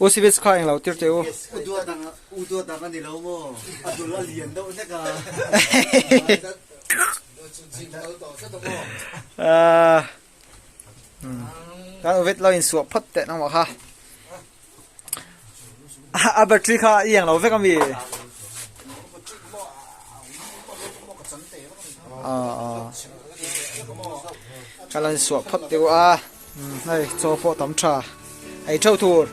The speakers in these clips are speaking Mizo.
U Service kha englo tir teh u. Kan uvet lo in suah phawt teh nangmah kha. A battery kha i englo vek ami. Kan lo in suah phawt teh u a. Hei chaw pawh tam tha ei theuh tur.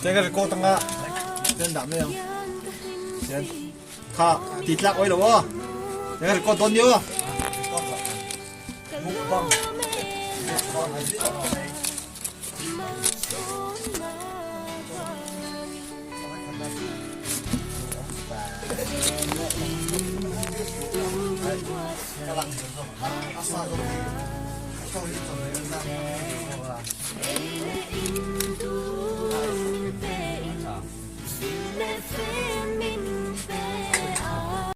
Chen ka record anga chen dah mai ang chen kha ti tlak oi lo aw chen ka record dawn ni aw mukbang